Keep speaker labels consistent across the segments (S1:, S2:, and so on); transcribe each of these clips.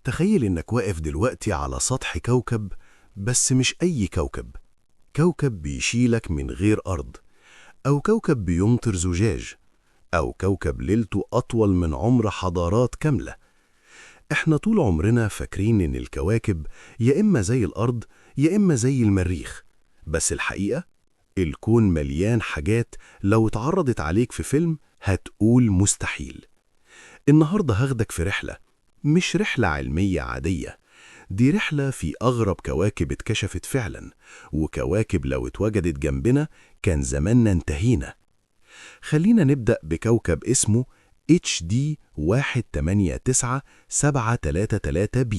S1: تخيل إنك واقف دلوقتي على سطح كوكب، بس مش أي كوكب. كوكب بيشيلك من غير أرض، أو كوكب بيمطر زجاج، أو كوكب ليلته أطول من عمر حضارات كاملة. إحنا طول عمرنا فاكرين إن الكواكب يا إما زي الأرض يا إما زي المريخ، بس الحقيقة الكون مليان حاجات لو اتعرضت عليك في فيلم هتقول مستحيل. النهاردة هاخدك في رحلة، مش رحلة علمية عادية، دي رحلة في أغرب كواكب اتكشفت فعلا، وكواكب لو اتوجدت جنبنا كان زماننا انتهينا. خلينا نبدأ بكوكب اسمه HD 189733 b.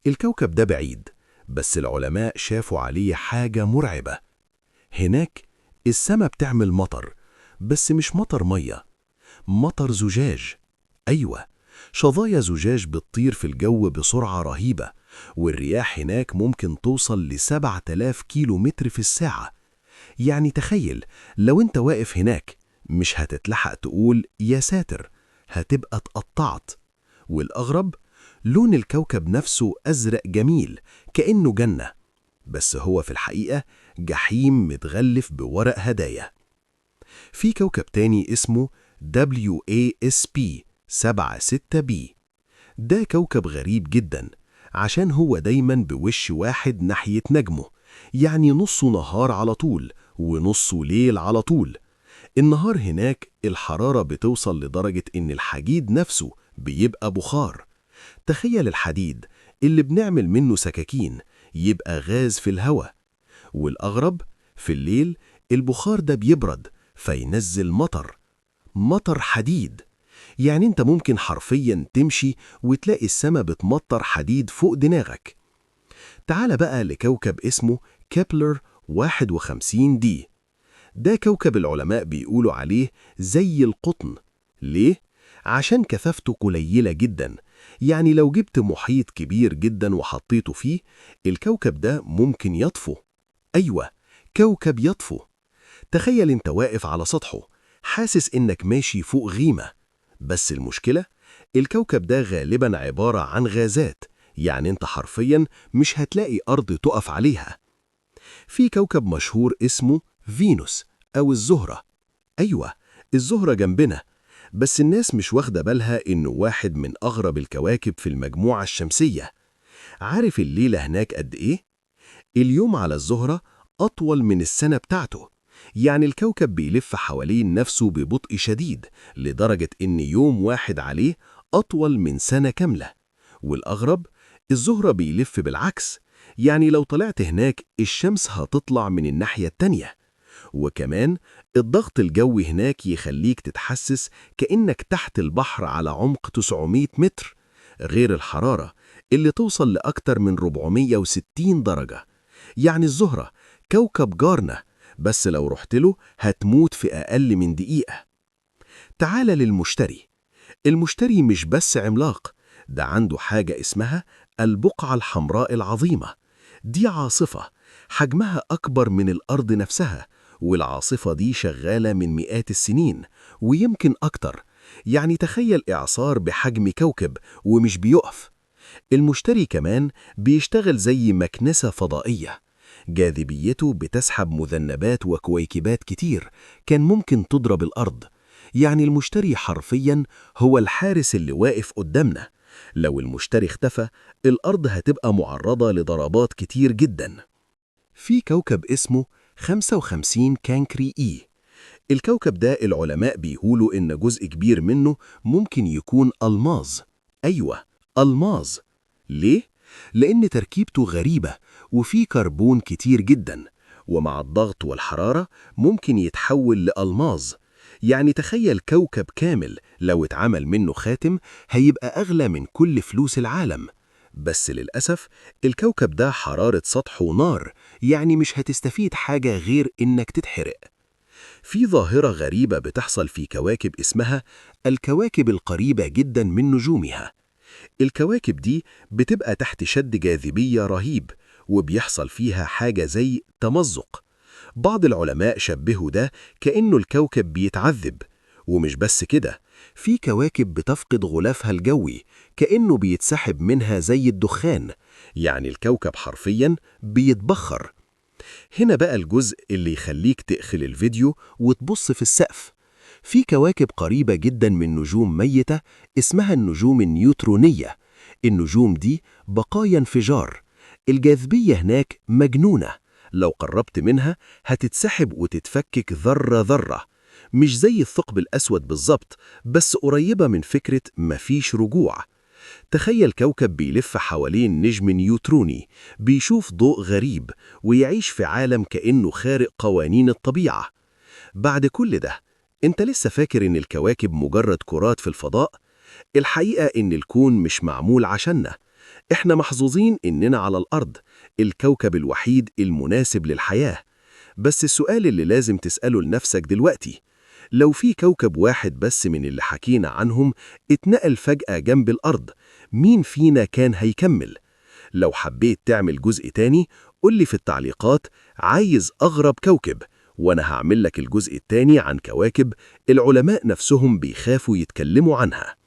S1: الكوكب ده بعيد، بس العلماء شافوا عليه حاجة مرعبة. هناك السما بتعمل مطر، بس مش مطر مية، مطر زجاج. أيوة، شظايا زجاج بتطير في الجو بسرعة رهيبة، والرياح هناك ممكن توصل ل7000 كيلو متر في الساعة. يعني تخيل لو انت واقف هناك، مش هتتلحق تقول يا ساتر، هتبقى اتقطعت. والأغرب لون الكوكب نفسه أزرق جميل كأنه جنة، بس هو في الحقيقة جحيم متغلف بورق هدايا. في كوكب تاني اسمه WASP 76b. ده كوكب غريب جدا، عشان هو دايما بوش واحد ناحية نجمه، يعني نصه نهار على طول ونصه ليل على طول. النهار هناك الحرارة بتوصل لدرجة إن الحديد نفسه بيبقى بخار. تخيل الحديد اللي بنعمل منه سكاكين يبقى غاز في الهواء. والأغرب في الليل البخار ده بيبرد فينزل مطر، مطر حديد. يعني انت ممكن حرفيا تمشي وتلاقي السما بتمطر حديد فوق دماغك. تعال بقى لكوكب اسمه كيبلر 51 d. ده كوكب العلماء بيقولوا عليه زي القطن. ليه؟ عشان كثافته قليلة جدا، يعني لو جبت محيط كبير جدا وحطيته فيه، الكوكب ده ممكن يطفو. أيوة، كوكب يطفو. تخيل انت واقف على سطحه، حاسس انك ماشي فوق غيمة. بس المشكلة الكوكب ده غالبا عبارة عن غازات، يعني انت حرفيا مش هتلاقي أرض تقف عليها. في كوكب مشهور اسمه فينوس أو الزهرة. أيوة، الزهرة جنبنا، بس الناس مش واخدة بالها إنه واحد من أغرب الكواكب في المجموعة الشمسية. عارف الليلة هناك قد إيه؟ اليوم على الزهرة أطول من السنة بتاعته. يعني الكوكب بيلف حوالين نفسه ببطء شديد، لدرجة إن يوم واحد عليه أطول من سنة كاملة. والأغرب الزهرة بيلف بالعكس، يعني لو طلعت هناك الشمس هتطلع من الناحية التانية. وكمان الضغط الجوي هناك يخليك تتحسس كأنك تحت البحر على عمق 900 متر، غير الحرارة اللي توصل لأكتر من 460 درجة. يعني الزهرة كوكب جارنا، بس لو رحت له هتموت في أقل من دقيقة. تعال للمشتري. المشتري مش بس عملاق، ده عنده حاجة اسمها البقعة الحمراء العظيمة. دي عاصفة حجمها أكبر من الأرض نفسها، والعاصفة دي شغالة من مئات السنين ويمكن أكتر. يعني تخيل إعصار بحجم كوكب ومش بيقف. المشتري كمان بيشتغل زي مكنسة فضائية، جاذبيته بتسحب مذنبات وكويكبات كتير كان ممكن تضرب الأرض. يعني المشتري حرفيا هو الحارس اللي واقف قدامنا. لو المشتري اختفى، الأرض هتبقى معرضة لضربات كتير جدا. في كوكب اسمه 55 كانكري E. الكوكب ده العلماء بيقولوا إن جزء كبير منه ممكن يكون ألماظ. أيوة، ألماظ. ليه؟ لأن تركيبته غريبة وفيه كربون كتير جدا، ومع الضغط والحرارة ممكن يتحول لألماظ. يعني تخيل كوكب كامل لو اتعمل منه خاتم هيبقى أغلى من كل فلوس العالم. بس للأسف الكوكب ده حرارة سطحه نار، يعني مش هتستفيد حاجة غير إنك تتحرق. في ظاهرة غريبة بتحصل في كواكب اسمها الكواكب القريبة جدا من نجومها. الكواكب دي بتبقى تحت شد جاذبية رهيب، وبيحصل فيها حاجة زي تمزق. بعض العلماء شبهوا ده كأنه الكوكب بيتعذب. ومش بس كده، في كواكب بتفقد غلافها الجوي كأنه بيتسحب منها زي الدخان، يعني الكوكب حرفياً بيتبخر. هنا بقى الجزء اللي يخليك تقفل الفيديو وتبص في السقف. في كواكب قريبة جدا من نجوم ميتة اسمها النجوم النيوترونية. النجوم دي بقايا انفجار. الجاذبية هناك مجنونة، لو قربت منها هتتسحب وتتفكك ذرة ذرة. مش زي الثقب الأسود بالظبط، بس قريبة من فكرة مفيش رجوع. تخيل كوكب بيلف حوالين نجم نيوتروني، بيشوف ضوء غريب ويعيش في عالم كأنه خارق قوانين الطبيعة. بعد كل ده، انت لسه فاكر ان الكواكب مجرد كرات في الفضاء؟ الحقيقة ان الكون مش معمول عشاننا. احنا محظوظين اننا على الأرض، الكوكب الوحيد المناسب للحياة. بس السؤال اللي لازم تسأله لنفسك دلوقتي، لو في كوكب واحد بس من اللي حكينا عنهم اتنقل فجأة جنب الأرض، مين فينا كان هيكمل؟ لو حبيت تعمل جزء تاني قولي في التعليقات عايز أغرب كوكب، وأنا هعمل لك الجزء التاني عن كواكب العلماء نفسهم بيخافوا يتكلموا عنها.